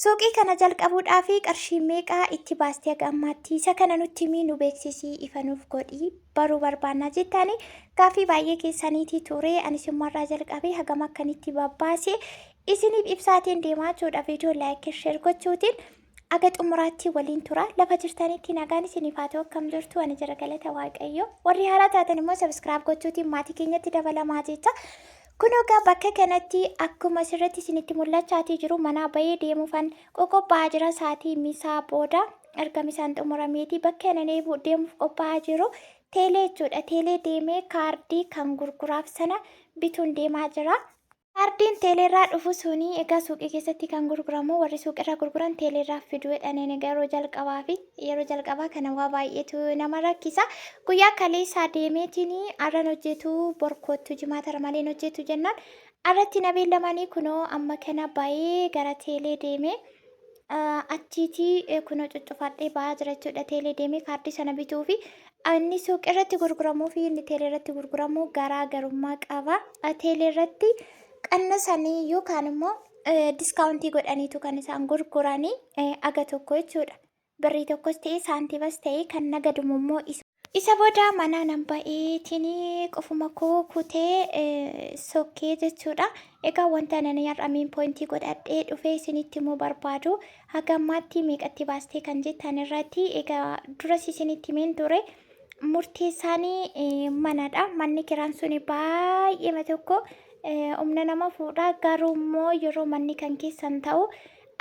Suuqii kana jalqabuudhaaf qarshii meeqa itti baastee haga ammaatti? Isa kana nutti himii, nu beeksisii, ifa nuuf godhii, baruu barbaannaa jettanii gaaffii baay'ee keessaniitii ture. Anis immoo irraa jalqabee hagam akkanitti babbaase isiniif ibsaatiin deemaa jechuudha. Viidiyoo like, share gochuutiin aga xumuraatti waliin tura. Lafa jirtanitti nagaan isiniif haa ta'u. Akkam jirtu? Ani jira, galata Waaqayyo. Warri haaraa taatan immoo subscribe gochuutiin maatii keenyatti dabalamaa jecha. Kun egaa bakka kanatti akkuma asirratti isinitti mul'achaatii jiru, manaa bahee deemuufan qoqophaa'aa jira. Sa'aatii misaa booda erga misaan xumurameeti bakka ana deemuuf qophaa'aa jiru teelee jechuudha. Teelee deemee kaardii kan gurguraaf sana bituun deemaa jira. Kaardiin teeleerraa dhufu suni egaa suuqii keessatti kan gurguramu, warri suuqirraa gurguran teeleerraa fiduu jedhaniin. Egaa yeroo jalqabaa fi yeroo jalqabaa kana waa baay'eetu nama rakkisa. Guyyaa kaleessaa deemeetiin arran hojjetu, borkoottu jimaatara malee hojjetu jennaan arratti na beellamanii, kunoo amma kana bahee gara teelee deemee achiitii kunoo cuccufadhee ba'aa jira jechuudha. Teelee deemee kaardii sana bituu fi inni suuqii irratti gurguramuu fi inni teelee irratti gurguramu garaa garummaa qaba. Teelee irratti qannasanii yookaan immoo discount godhaniitu kan isaan gurguranii aga tokko jechuudha. Birrii tokkos ta'e saantimas ta'e kan nagadumu immoo isa. Isa booda mana nan ba'eetiin qofuma koo kutee sokkee jechuudha. Egaa wanta nani har'a main point godhadhee dhufee isinitti immoo barbaadu, haga ammaatti meeqatti baastee kan jettan irratti, egaa duras isinitti himeen ture. Murteessaanii manadha. Manni kiraan suni baay'eema tokko humna nama fuudha. Garuu immoo yeroo manni kan keessan ta'u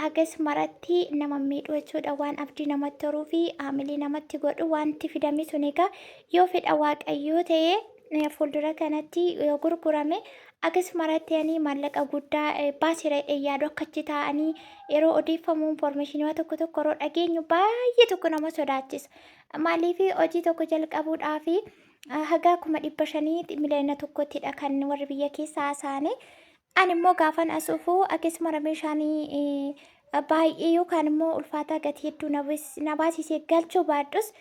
agas maratti nama miidhu jechuudha. Waan abdii namatti horuu fi haamilee namatti godhu wanti fidame sun, egaa yoo fedha Waaqayyoo ta'e fuuldura kanatti yoo gurgurame, agas maratti ani maallaqa guddaa baasira yaadu. Akkachi taa'anii yeroo odeeffamu, information tokko tokko yeroo dhageenyu baay'ee tokko nama sodaachisa. Maaliif, hojii tokko jalqabuudhaaf haga 500,000, miliyoona 1ttidha kan warri biyya keessaa haasa'anii. Ani immoo gaafan as dhufu akkasuma meeshaan baay'ee yookaan immoo ulfaataa gatii hedduu na baasisee galchuu baadhus,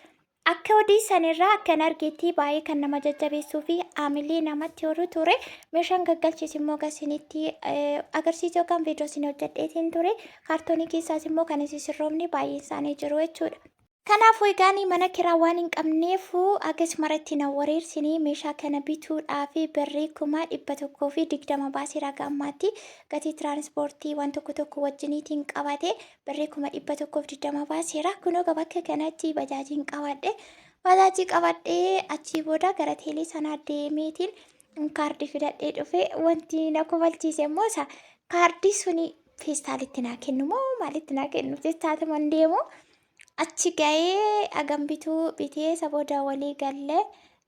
akka odeessan irraa akkan argeetti baay'ee kan nama jajjabeessuu fi haamilee namatti horu ture. Meeshaan gaggalchis immoo gasinitti agarsiisuu yookaan viidiyoo isin hojjedheetiin ture. Kaartoonii keessaas immoo kan isin sirroomni baay'een isaanii jiru jechuudha. Kanaafuu egaan mana kiraa waan hin qabneef akkas maratti na wareersinii meeshaa kana bituudhaaf birrii 120,000 baasee raga ammaatti gatii tiraanspoortii waan tokko tokko wajjiniitiin qabate birrii 120,000 baaseera. Kunoo bakka kanatti bajaajiin qabadhe. Bajaajii qabadhee achii booda gara teelee sanaa deemeetiin kaardii fidadhee dhufe. Wanti na kofalchiise immoo isa kaardii suni feestaalitti naa kennu moo maalitti naa kennu jechaatuma hin deemu. Achi ga'ee hagam bituu bitee, isa booda walii gallee,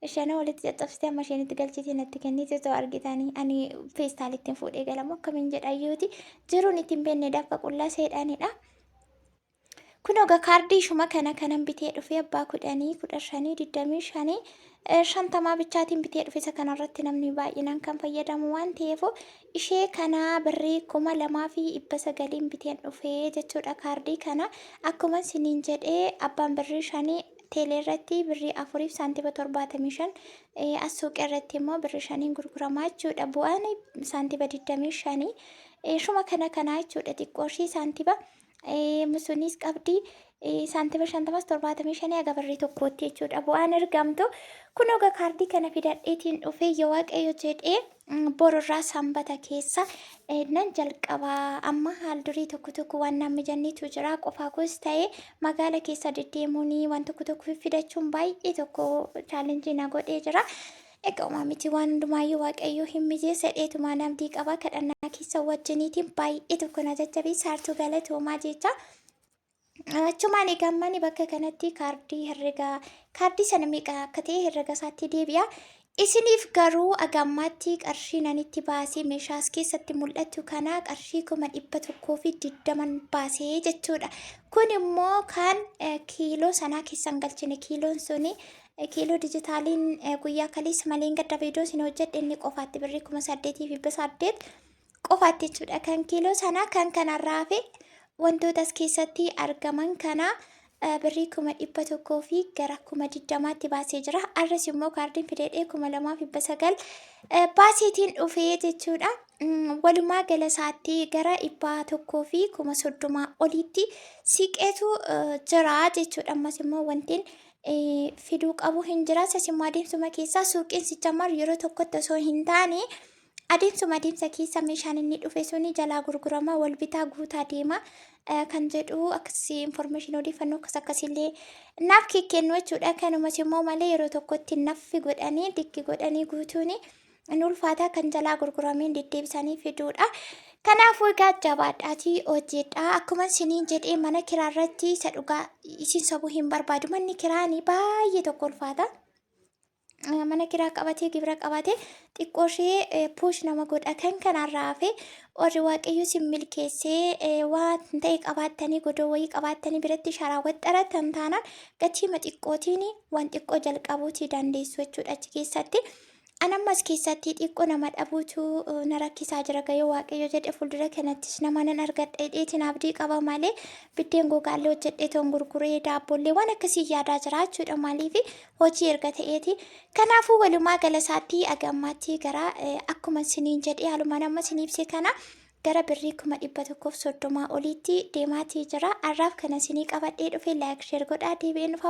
isheen walitti caccabsitee amma isheen itti galchitee natti kennite otoo argitanii, ani feestaalittiin fuudhee galamu akkamiin jedhayyuuti jiruun ittiin beekne dafqa qullaa seedhaanidha. Kun egaa kaardii ishuma kana kanan bitee dhufee abbaa 10, 15, 25, 50 bichaatiin bitee dhufe. Isa kanarratti namni baay'inaan kan fayyadamu waan ta'eef, ishee kana birrii 2,900n biteen dhufee jechuudha kaardii kana. Akkuma isiniin jedhee, abbaan birrii 5 teelee irratti birrii 4 fi saantiba 75, as suuqii irratti immoo birrii 5n gurguramaa jechuudha. Bu'aan saantiba 25 ishuma kana kanaa jechuudha. Xiqqoo ishii saantiba sunis qabdi, saantima 50s 75 haga birrii 1tti jechuudha bu'aan argamtu. Kun egaa kaardii kana fidadheetiin dhufee, yoo Waaqayyo jedhee borurraa sanbata keessa nan jalqabaa. Amma haal durii tokko tokko waan naan mijannitu jira. Qofaa koos ta'ee magaala keessa deddeemuun waan tokko tokko fidachuun baay'ee tokko challenge na godhee jira. Egaa uumaa miti, waan hundumaayyuu Waaqayyo hin mijeessa dheetumaan abdii qaba. Kadhannaa keessa wajjiniitiin baay'ee tokko na jajjabeessa hartuu, galatoomaa jecha. Achumaan egaa mani bakka kanatti kaardii herregaa, kaardii sana meeqa akka ta'e herrega isaatti deebi'a. Isiniif garuu agammaatti qarshii nanitti baasee meeshaa as keessatti mul'atu kana qarshii 120,000n baasee jechuudha. Kun immoo kan kiiloo sanaa keessan galchine. Kiiloon suni kiiloo dijitaaliin guyyaa kaleessa malee hin gadda viidiyoo isin hojjedhe, inni qofaatti birrii 8,800 qofaatti jechuudha. Kan kiiloo sanaa kan kanarraa hafe wantoota as keessatti argaman kana birrii 100,000 fi gara 20,000tti baasee jira. Arras immoo kaardiin fideedhee 2,900 baaseetiin dhufee jechuudha. Walumaa gala isaatti gara 130,000 oliitti siqeetu jira jechuudha. Ammas immoo wantiin fiduu qabu hin jira. Isas immoo adeemsuma keessaa suuqiin sijjamar yeroo tokkotti osoo hin taane adeemsuma adeemsa keessa meeshaan inni dhufe suni jalaa gurgurama, wal bitaa guutaa deema kan jedhu akkasii information, odeeffannoo akkas akkasillee naaf kennu jechuudha. Kanumas immoo malee yeroo tokkotti naffi godhanii dikki godhanii guutuuni inni ulfaataa kan jalaa gurgurameen deddeebisanii fiduudha. Kanaafuu egaa jabaadhaatii hojjedhaa. Akkuma isiniin jedhee, mana kiraa irratti isa dhugaa isin sobuu hin barbaadu. Manni kiraanii baay'ee tokko ulfaata. Mana kiraa qabatee, gibira qabatee, xiqqoo ishee push nama godha. Kan kanarraa hafe warri Waaqayyo isin milkeessee waan ta'e qabaattanii, godoo wayii qabaattanii, biratti sharaa waxxaratan taanaan gatiima xiqqootiin waan xiqqoo jalqabuutii dandeessu jechuudha achi keessatti. Anammas keessatti xiqqoo nama dhabuutu na rakkisaa jira. Gayoo Waaqayyo jedhe fuuldura kanattis nama nan argadha jedheetiin abdii qaba malee biddeen gogaallee hojjedhee toon gurguree, daabboollee waan akkasii yaadaa jira jechuudha, maaliif hojii erga ta'eeti. Kanaafuu walumaa gala isaatti agammaatti gara akkuma isiniin jedhee, haaluma nama isin ibse kana, gara birrii 130,000 oliitti deemaatii jira. Har'aaf kana isinii qabadhee dhufe. Like, share godhaa, deebi'een dhufa.